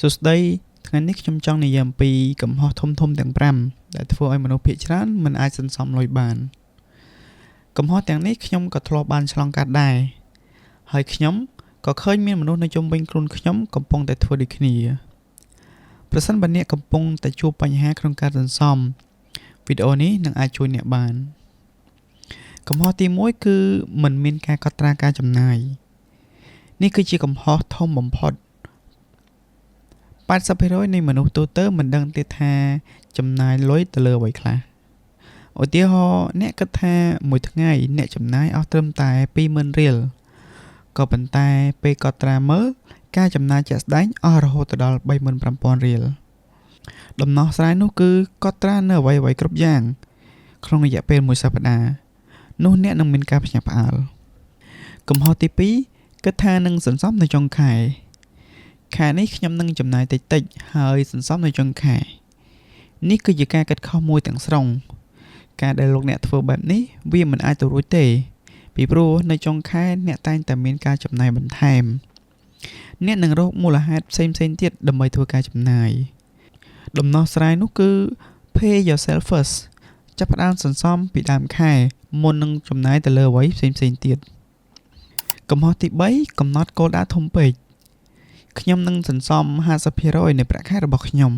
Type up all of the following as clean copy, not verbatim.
សួស្តីថ្ងៃនេះខ្ញុំចង់និយាយអំពីកំហុសធំៗទាំង5ដែលធ្វើឲ្យមនុស្សភាគច្រើនមិនអាចសន្សំលុយបានកំហុសទាំងនេះខ្ញុំក៏ធ្លាប់បានឆ្លងកាត់ដែរហើយខ្ញុំក៏ឃើញមានមនុស្សនៅជុំវិញខ្លួនខ្ញុំកំពុងតែធ្វើដូចគ្នាប្រសិនបើអ្នកកំពុងតែជួបបញ្ហាក្នុងការសន្សំវីដេអូនេះនឹងអាចជួយអ្នកបានកំហុសទី1គឺមិនមានការកត់ត្រាការចំណាយនេះគឺជាកំហុសធំបំផុត80%នៃមនុស្សទូទៅមិនដឹងទេថាចំណាយលុយទៅលើអ្វីខ្លះឧទាហរណ៍អ្នកគិតថាមួយថ្ងៃអ្នកចំណាយអស់ត្រឹមតែ20000រៀលក៏ប៉ុន្តែពេលកត់ត្រាមើលការចំណាយជាក់ស្ដែងអស់រហូតដល់35000រៀលដំណោះស្រាយនោះគឺកត់ត្រានៅអ្វីៗគ្រប់យ៉ាងក្នុងរយៈពេលមួយសប្តាហ៍នោះអ្នកនឹងមានការភ្ញាក់ផ្អើលកំហុសទី2គិតថានឹងសន្សំនៅចុងខែខែនេះខ្ញុំនឹងចំណាយតិចៗហើយសន្សំនៅចុងខែនេះគឺជាការគិតខុសមួយទាំងស្រុងការដែលលោកអ្នកធ្វើបែបនេះវាមិនអាចទៅរួចទេពីព្រោះនៅចុងខែអ្នកតែងតែមានការចំណាយបន្ថែមអ្នកនឹងរកមូលហេតុផ្សេងៗទៀតដើម្បីធ្វើការចំណាយដំណោះស្រាយនោះគឺ pay yourself first ចាប់ផ្ដើមសន្សំពីដើមខែមុននឹងចំណាយទៅលើអ្វីផ្សេងៗទៀតកំហុសទី3កំណត់គោលដៅធំពេកខ្ញុំនឹងសន្សំ50%នៃប្រាក់ខែរបស់ខ្ញុំ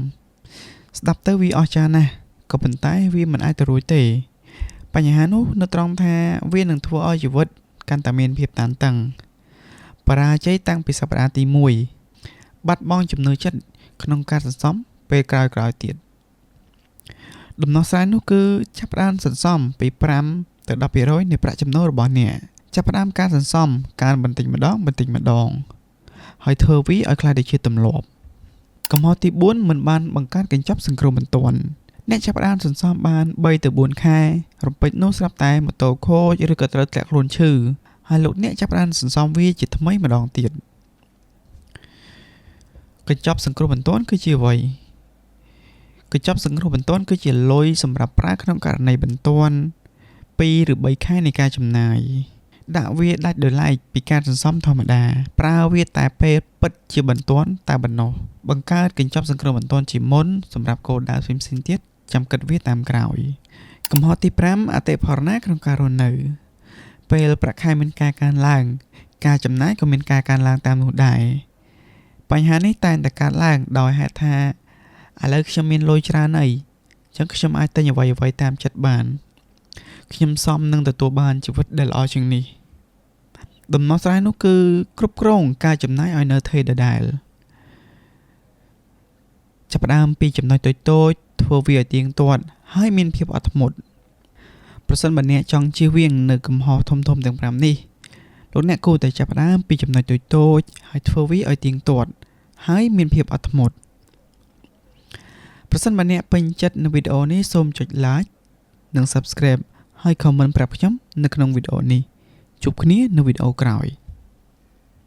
ស្ដាប់ទៅវាអស្ចារ្យណាស់ក៏ប៉ុន្តែវាមិនអាចទៅរួចទេបញ្ហានោះនៅត្រង់ថាវានឹងធ្វើឲ្យជីវិតកាន់តែមានភាពតានតឹងបរាជ័យតាំងពីសប្តាហ៍ទី1បាត់បង់ជំនឿចិត្តក្នុងការសន្សំពេលក្រោយៗទៀតដំណោះស្រាយនោះគឺចាប់ផ្ដើមសន្សំពី5ទៅ10%នៃប្រាក់ចំណូលរបស់អ្នកចាប់ផ្ដើមការសន្សំកើនបន្តិចម្ដងបន្តិចម្ដងហើយធ្វើវាឲ្យក្លាយទៅជាទម្លាប់កំហុសទី4មិនបានបង្កើតកញ្ចប់សង្គ្រោះបន្ទាន់អ្នកចាប់ផ្ដើមសន្សំបាន3ទៅ4ខែរំពេចនោះស្រាប់តែម៉ូតូខូចឬក៏ត្រូវធ្លាក់ខ្លួនឈឺហើយលោកអ្នកចាប់ផ្ដើមសន្សំវាជាថ្មីម្ដងទៀតកញ្ចប់សង្គ្រោះបន្ទាន់គឺជាអ្វីកញ្ចប់សង្គ្រោះបន្ទាន់គឺជាលុយសម្រាប់ប្រើក្នុងករណីបន្ទាន់2ឬ3ខែនៃការចំណាយដាក់វាដាច់ដោយឡែកពីការសន្សំធម្មតាប្រើវាតែពេលពិតជាបន្ទាន់តែប៉ុណ្ណោះបង្កើតកញ្ចប់សង្គ្រោះបន្ទាន់ជាមុនសម្រាប់គោលដៅផ្សេងៗទៀតចាំគិតវាតាមក្រោយកំហុសទី5អតិផរណាក្នុងការរស់នៅពេលប្រាក់ខែមានការកើនឡើងការចំណាយក៏មានការកើនឡើងតាមនោះដែរបញ្ហានេះតែងតែកើតឡើងដោយហេតុថាឥឡូវខ្ញុំមានលុយច្រើនអីចឹងខ្ញុំអាចទិញអ្វីៗតាមចិត្តបានខ្ញុំសមនឹងទទួលបានជីវិតដែលល្អជាងនេះដំណោះស្រាយនោះគឺគ្រប់គ្រងការចំណាយឲ្យនៅថេរដដែលចាប់ផ្ដើមពីចំណុចតូចៗធ្វើវាឲ្យទៀងទាត់ហើយមានភាពអត់ធ្មត់ប្រសិនបើអ្នកចង់ជៀសវាងនៅកំហុសធំៗទាំង5នេះលោកអ្នកគួរតែចាប់ផ្ដើមពីចំណុចតូចៗហើយធ្វើវាឲ្យទៀងទាត់ហើយមានភាពអត់ធ្មត់ប្រសិនបើអ្នកពេញចិត្តនៅវីដេអូនេះសូមចុច like និង Subscribe ហើយ comment ប្រាប់ខ្ញុំនៅក្នុងវីដេអូនេះជួបគ្នានៅវីដេអូក្រោយ។